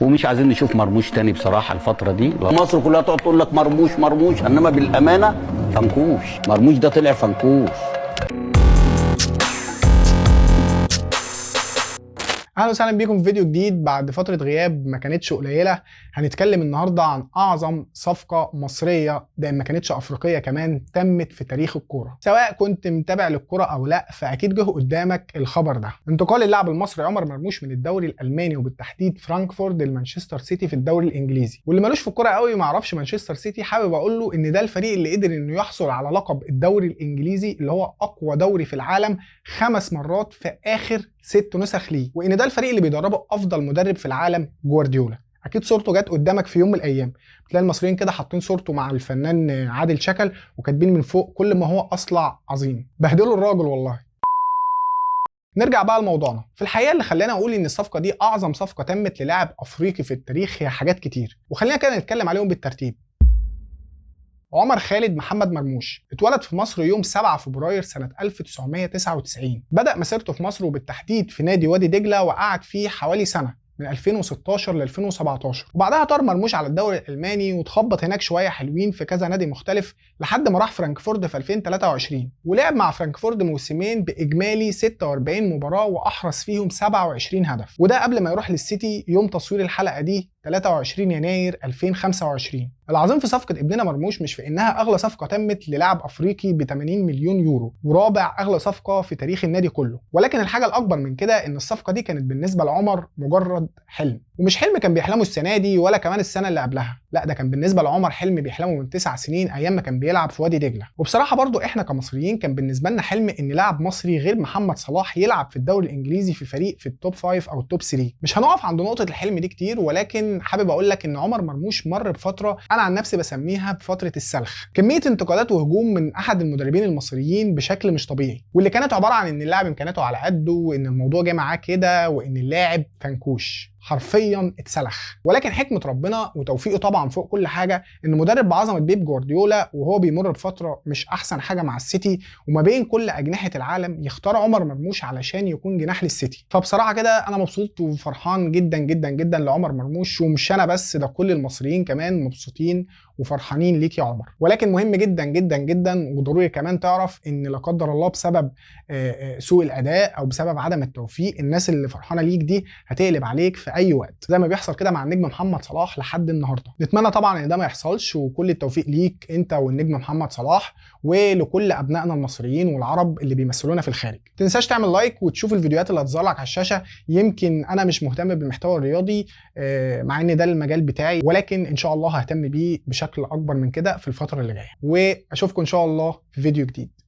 ومش عايزين نشوف مرموش تاني بصراحة الفترة دي. مصر كلها تقعد تقول لك مرموش مرموش، انما بالامانة فنكوش. مرموش ده طلع فنكوش. اهلا وسهلا بيكم في فيديو جديد بعد فترة غياب ما كانتش قليله. هنتكلم النهارده عن اعظم صفقة مصرية، ده ما كانتش افريقية كمان، تمت في تاريخ الكورة. سواء كنت متابع للكورة او لا، فاكيد جه قدامك الخبر ده: انتقال اللاعب المصري عمر مرموش من الدوري الالماني وبالتحديد فرانكفورت لمانشستر سيتي في الدوري الانجليزي. واللي مالوش في الكورة قوي ما يعرفش مانشستر سيتي، حابب اقول له ان ده الفريق اللي قدر انه يحصل على لقب الدوري الانجليزي اللي هو اقوى دوري في العالم 5 مرات في اخر 6 نسخ ليه، وان ده الفريق اللي بيدربه افضل مدرب في العالم جوارديولا. اكيد صورته جت قدامك في يوم من الايام، بتلاقي المصريين كده حاطين صورته مع الفنان عادل شكل وكاتبين من فوق كل ما هو اصلع عظيم. بهدلوا الراجل والله. نرجع بقى لموضوعنا. في الحقيقة اللي خلاني اقول ان الصفقة دي اعظم صفقة تمت للاعب افريقي في التاريخ هي حاجات كتير، وخلينا كده نتكلم عليهم بالترتيب. عمر خالد محمد مرموش اتولد في مصر يوم 7 فبراير سنة 1999. بدأ مسيرته في مصر وبالتحديد في نادي وادي دجلة، وقعد فيه حوالي سنة من 2016 ل 2017، وبعدها طار مرموش على الدوري الألماني وتخبط هناك شوية حلوين في كذا نادي مختلف لحد ما راح فرانكفورت في 2023، ولعب مع فرانكفورت موسمين بإجمالي 46 مباراة وأحرز فيهم 27 هدف، وده قبل ما يروح للسيتي يوم تصوير الحلقة دي 23 يناير 2025. العظيم في صفقة ابننا مرموش مش في إنها أغلى صفقة تمت للاعب أفريقي ب 80 مليون يورو ورابع أغلى صفقة في تاريخ النادي كله، ولكن الحاجة الأكبر من كده إن الصفقة دي كانت بالنسبة لعمر مجرد حلم، ومش حلم كان بيحلمه السنة دي ولا كمان السنة اللي قبلها، لا ده كان بالنسبة لعمر حلم بيحلمه من 9 سنين أيام ما كان بيلعب في وادي دجلة. وبصراحة برضو إحنا كمصريين كان بالنسبة لنا حلم إن لاعب مصري غير محمد صلاح يلعب في الدوري الإنجليزي في فريق في ال top 5 أو ال top 3. مش هنقف عند نقطة الحلم دي كتير، ولكن حابب اقول لك ان عمر مرموش مر بفترة انا عن نفسي بسميها بفترة السلخ، كمية انتقادات وهجوم من احد المدربين المصريين بشكل مش طبيعي، واللي كانت عبارة عن ان اللاعب امكانياته على قده، وان الموضوع جه معاه كده، وان اللاعب فنكوش، حرفيا اتسلخ. ولكن حكمه ربنا وتوفيقه طبعا فوق كل حاجة ان مدرب بعظمة بيب جوارديولا وهو بيمر بفترة مش احسن حاجة مع السيتي وما بين كل اجنحة العالم يختار عمر مرموش علشان يكون جناح للسيتي. فبصراحة كده انا مبسوط وفرحان جدا جدا جدا لعمر مرموش، ومش انا بس، ده كل المصريين كمان مبسوطين وفرحانين ليك يا عمر. ولكن مهم جدا جدا جدا وضروري كمان تعرف ان لا قدر الله بسبب سوء الاداء او بسبب عدم التوفيق الناس اللي فرحانة ليك دي هتقلب عليك في اي وقت، زي ما بيحصل كده مع النجم محمد صلاح لحد النهارده. نتمنى طبعا ان ده ما يحصلش، وكل التوفيق ليك انت والنجم محمد صلاح ولكل ابنائنا المصريين والعرب اللي بيمثلونا في الخارج. ما تنساش تعمل like وتشوف الفيديوهات اللي هتظهر لك على الشاشة. يمكن انا مش مهتم بالمحتوى الرياضي مع ان ده المجال بتاعي، ولكن ان شاء الله ههتم بيه بشكل اكبر من كده في الفترة اللي جاية. واشوفكم ان شاء الله في فيديو جديد.